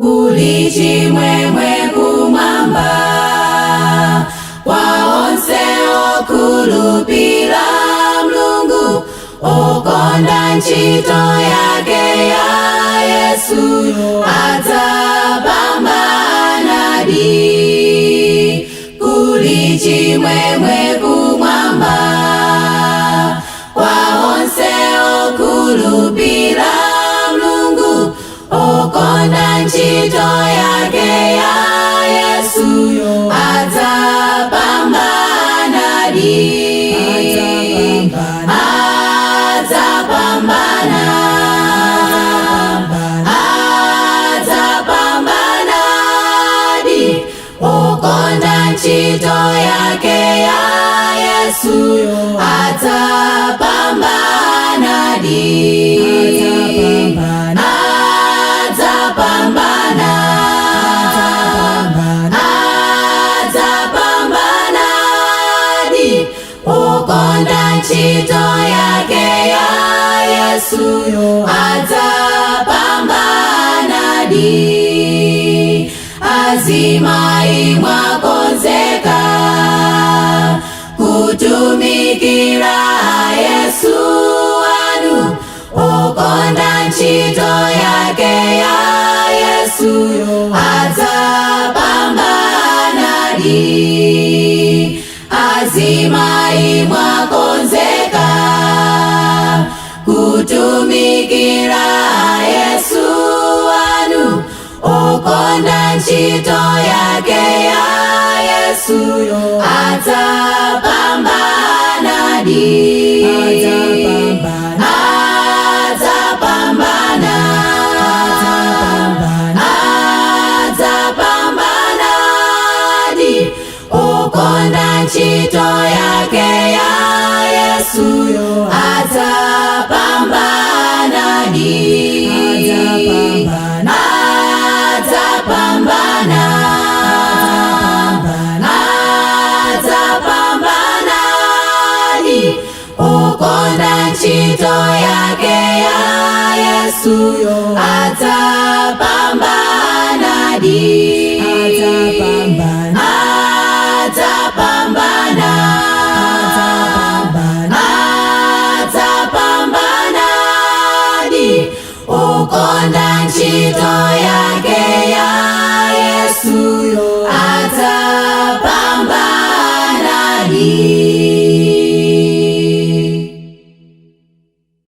Kuli chimwemwe kumwamba kwa onse okhulupira Mulungu, okonda ntchito yake ya Yesu, adzapambanadi. Kuli chimwemwe kumwamba kwa onse okhulupira Mulungu, okonda ntchito yake ya Yesu, adzapambanadi. Adzapambana, adzapambanadi, okonda ntchito yake ya Yesu, adzapambanadi. Adzapambana, adzapambanadi, okonda ntchito yake ya Yesu, adzapambanadi. Azimayi, mwakonzeka kutumikira Yesu wanu, okonda ntchito yake ya Yesu, adzapambanadi. Azimayi, mwakonzeka kutumikira Yesu wanu, okonda ntchito yake ya Yesu, adzapambanadi. Adzapambana, adzapambanadi, okonda ntchito yake ya Yesu, adzapambanadi. Adzapambana, adzapambanadi, okonda ntchito yake ya Yesu, adzapambanadi. Adzapambana, adzapambanadi, okonda ntchito yake ya Yesu, adzapambanadi.